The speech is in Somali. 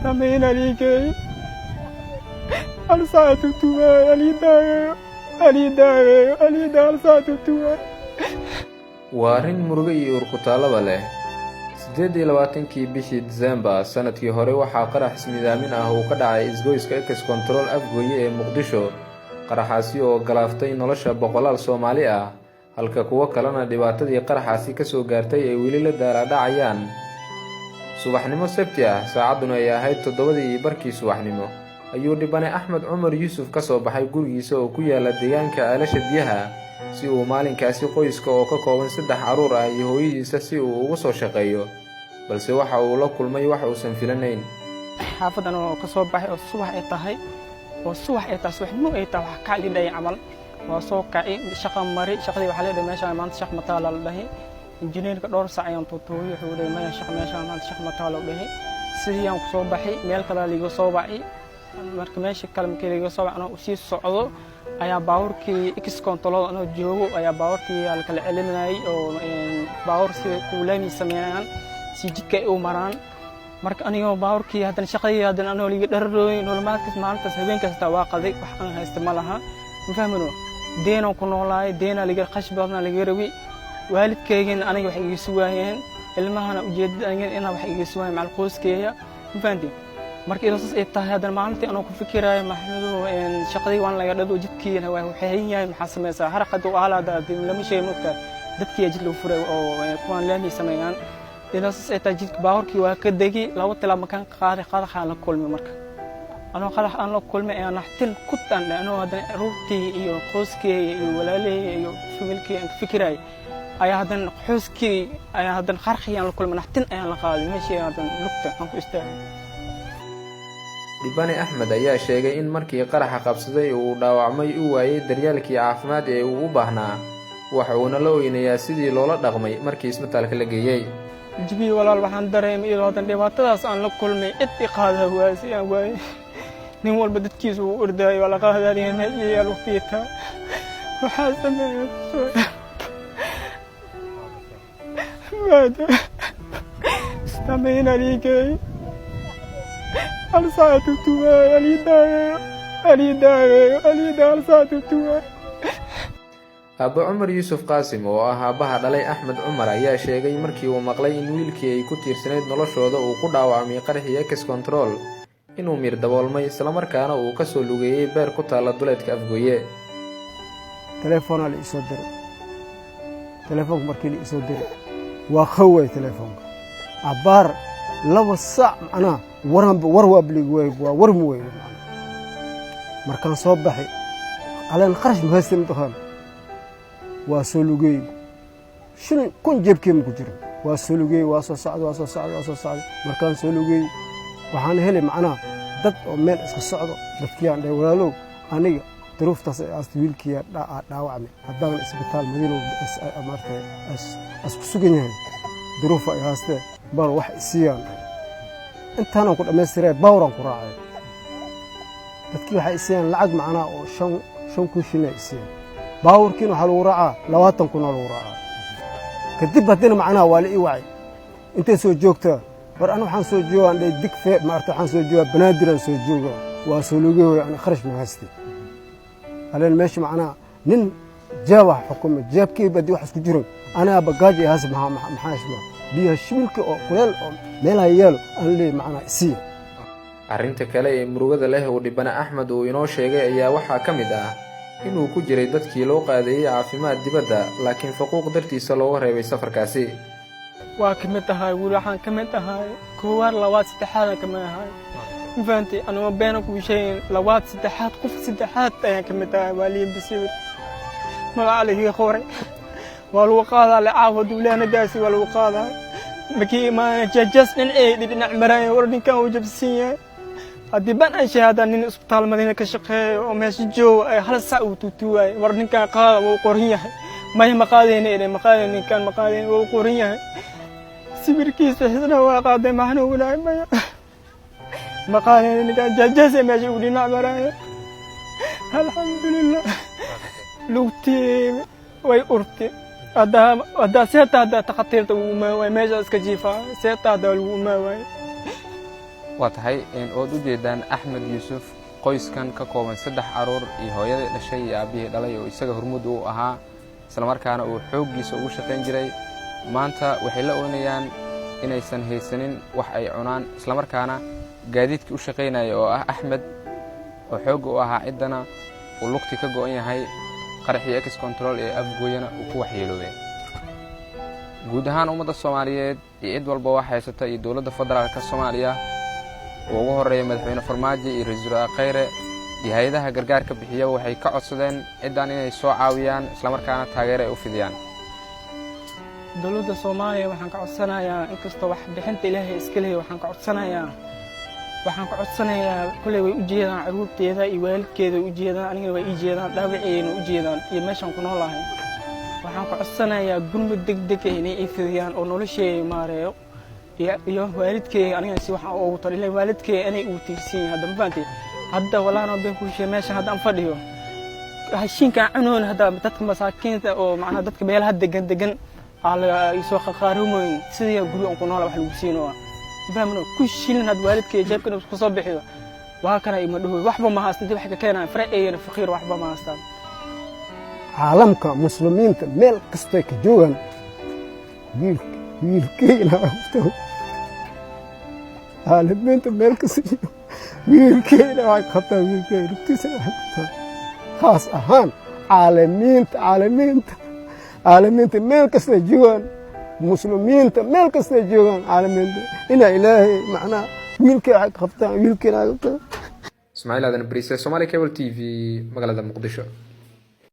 Sameyn aligeeyo hal saac tutuwaay, alii daaweeyo, alii daaweeyo, alii hal saac tutuwaay. Waa arrin murugo iyo urkutaallaba leh. 28-kii bishii Disembar sanadkii hore waxaa qarax ismidaamin ah uu ka dhacay isgoyska Ex Control Afgooye ee Muqdisho, qaraxaasi oo galaaftay nolosha boqolaal Soomaali ah, halka kuwo kalena dhibaatadii qaraxaasi kasoo gaartay ay weli la daalaadhacayaan. Subaxnimo Sabti ah, saacadduna ay ahayd 7:30 subaxnimo, ayuu dhibane Axmed Cumar Yuusuf ka soo baxay gurigiisa oo ku yaala deegaanka Ceelasha Biyaha, si uu maalinkaasi qoyska oo ka kooban saddex carruur ah iyo hooyadiisa si uu ugu soo shaqeeyo, balse waxa uu la kulmay wax uusan filanayn. Xaafadan oo ka soo baxay oo subax ay tahay, oo subax ay tahay, subaxnimo ay tahay, wax kac lidhay camal. Waa soo kaci, shaqa mari. Shaqadii waxaa leedahay meeshaan maanta shaq mataala la dhahay. Injineerka dhowr sac ayaan tuutuuyay, wuxuu dhahay maya, shaq meeshaan maanta shaq mataala u dhahay. Sidii aan kusoo baxay, meel kale liiga soo wacay. Marka meesha kale markii liiga soo wacay, anoo usii socdo ayaa baabuurkii Ex Control anoo joogo ayaa baabuurkii la kala celinayay, oo baabuur si kuulaami sameeyaan si jidka ay u maraan. Marka anigoo baabuurkii haddana shaqadii haddana anoo liiga dhararooy nolol maalkaas maalintaas habeenkaas taa waa qaday. Wax aan haysta ma laha, ma fahmino. Deenaan ku noolaay, deenaa liga qash badana laga rabi. Waalidkaygana aniga wax iga sugaayeen, ilmahana ujeedada aniga inaa wax iga sugaayeen macal qoyskeeya, ma fahantiin? Marka iyadoo saas ay tahay, haddana maalintii anoo ku fikiraayo, Maxamedow, shaqadii waan laga dhado, jidkiina waa waxaan yahay, maxaa samaysaa? Haraqada u aalaada lama sheegin, mogtahay, dadkii jid lagu furay oo kuwaan laami sameeyaan. Iyadoo saas ay tahay, jidka baabuurkii waa ka degi, laba tilaab makaan qaaday, qadaxaan la kulmay. Marka anoo qadax aan la kulmay ayaa naxtin ku tandhay, anoo haddana caruurtii iyo qoyskeyga iyo walaalaheyga iyo familkeyga aan ka fikiraayay, ayaa haddana qoyskii ayaa haddana qarxii aan la kulmay, naxtin ayaan la qaaday meeshii, haddana lugta aan ku istaagay. Dhibane Axmed ayaa sheegay in markii qaraxa qabsaday uu dhaawacmay uu waayey daryeelkii caafimaad ee uu u baahnaa, waxa uuna la oynayaa sidii loola dhaqmay markii isbitaalka la geeyey. Jibii walaal, waxaan dareemay iyadoo haddana dhibaatadaas aan la kulmay, cid i qaada waasi aan waayey. Nin walba dadkiisa uu ordaayo, waa la qaadaaniya meel yaal waqtigiitaa waxaa sameeya sameyn aligeeyo hal saac tutuwaay, alii daaweeyo, alii daaweeyo, alii hal saac tutuwaay. Aabbe Cumar Yuusuf Qaasim oo ah aabbaha dhalay Axmed Cumar ayaa sheegay markii uu maqlay in wiilkii ay ku tiirsanayd noloshooda uu ku dhaawacmay qaraxii Ex Control inuu miir daboolmay, islamarkaana uu ka soo lugeeyey beer ku taalla duleedka Afgooye. Telefoonaa la isoo diray. Telefoonka markii la isoo diray, waa khaway telefoonka abbaar 2 saac, macnaha waranba war waa bliig wey, waa warmi wey macnaha. Markaan soo baxay, aleen kharash ma haysta, mataqaan, waa soo lugeey, shilin kun jeebkeema ku jiro. Waa soo lugeey, waa soo socday, waa soo socday, waa soo socday. Markaan soo lugeey, waxaan helay macnaha dad oo meel iska socdo. Dadkiyaan dhahay, walaalow, aniga duruuftaas ay aasta, wiilkiyaa dhaawacmay, haddaan isbitaal Madiino maarata asku sugan yahay, duruufa ay haastee, bal wax isiiyaan dhahay. Intaanaan ku dhammaystiree bawraan ku raacay. Dadkii waxay isiiyaan lacag macnaha oo 5,000 shilin ay isiiyaan. Baawurkiina waxaa lagu raacaa 20,000 aa lagu raacaa. Kadib haddina macnaha waa la ii wacay, intay soo joogtaa? War ana waxaan soo joogaan dhahay digfe maarata, waxaan soo joogaa Banaadiraan soo joogaa, waa soo lugey, ana kharash ma haystay. Aleen meesha macnaha nin jeebaa xukumay, jeebkeyba haddii wax isku jiran, anaa bagaaji ay haase maxaa isma biyaha shibilka oo kuleel oo meelaha yeelo aan leeyahy macnaha isiiya. Arrinta kale ee murugada leh uu dhibane Axmed uu inoo sheegay ayaa waxaa ka mid ah inuu ku jiray dadkii loo qaadeeyey caafimaad dibadda, laakiin faquuq dartiisa looga reebay safarkaasi. Waa ka mid ahay weli, waxaan ka mid ahay koowaad, labaad, saddexaadaan ka mid ahay, ma fahantay? Anuma beena kuu sheegin, labaad, saddexaad, qof saddexaad ayaan ka mid ahay. Waa liin basiir magaca laiga qoray, waa lagu qaadaa le caawa duulaanadaasi waa lagu qaadaa. Markii imaanaya jajas dhinaceydi dhinac maraya, war ninkan uu jabsan yahay. Haddii ban aan shahaada nin isbitaal Madiina ka shaqeeyo oo meesha jooga ay hal sac uu tuutuwaay, war ninkan qaada, wuu qoran yahay. Maya, ma qaadayna idhe, ma qaadayna ninkan, ma qaadayna, wuu qoran yahay, sawirkiisa xisna waa qaaday, maxna ugu dhahay maya, ma qaadayna ninkan, jajase meesha uu dhinac maraya. Alxamdulilah, lugtii way urtay. Haddaa haddaa seeta haddaa takhaatiirta ugu imaan waay, meesha iska jiifaa, seeta haddaa lagu imaan waay. Waa tahay ood u jeedaan Axmed Yuusuf. Qoyskan ka kooban saddex caruur iyo hooyadii dhashay iyo aabbihii dhalay oo isaga hormuud uu ahaa, islamarkaana uu xooggiisa ugu shaqayn jiray, maanta waxay la oonayaan inaysan haysanin wax ay cunaan, islamarkaana gaadiidkii u shaqaynaya oo ah Axmed oo xoogga u ahaa ciddana uu lugti ka go'an yahay, qaraxii Ex Control ee Afgooyana uu ku waxyeeloobay. Guud ahaan ummadda Soomaaliyeed iyo cid walba wax haysata iyo dowladda federaalka Soomaaliya uu ugu horreeya Madaxweyne Farmaajo iyo Ra-iisul Wasaare Khayre iyo hay-adaha gargaarka bixiya, waxay ka codsadeen ciddan inay soo caawiyaan, islamarkaana taageero ay u fidiyaan. Dowladda Soomaaliya waxaan ka codsanayaa, inkastoo wax bixinta Ilaahay iska leeyahay, waxaan ka codsanayaa kulley way u jeedaan carruurteeda iyo waalidkeeda way u jeedaan, anigana way ii jeedaan, dhaawaceyna u jeedaan iyo meeshaan ku noolahay. Waxaan ka codsanayaa gurmud degdeg ah inay ii fidiyaan oo nolosheeda maareeyo iyo waalidkeyga anigana si waxaan ugu talo ilaa waalidkeyga inay ugu tiirsan yihiin hadda. Ma fahantay? Hadda walaana been kuu sheegay, meeshan hadda aan fadhiyo hashiinkaan cunoon hadda dadka masaakiinta oo macnaha dadka meelaha degan degan aa la soo qaqaarumoyin sidii guri aan ku noola wax lagu siino fahmno ku shilin. Had waalidkeyga jeebkan ku soo bixiyo waa kana ima dhahoy, waxba ma haystaan, intii wax ka keenaan faraceeyana faqiir, waxba ma haystaan. Caalamka muslimiinta meel kastay ka joogaan, wiilkeyna qabto. Caalamiinta meel kasta jooga, wiilkeyna waxay qabtaa, wiilkeyna lugtiisa waxay qabtaa. Khaas ahaan caalamiinta, caalamiinta, caalamiinta meel kastay joogaan, muslimiinta meel kastay joogaan, caalamiinta inaa Ilaahay macnaha wiilkey waxay qabtaan, wiilkeyna waxay qabtaan. Ismaaciil Aadan Bariise, Somali Cable TV, magaalada Muqdisho.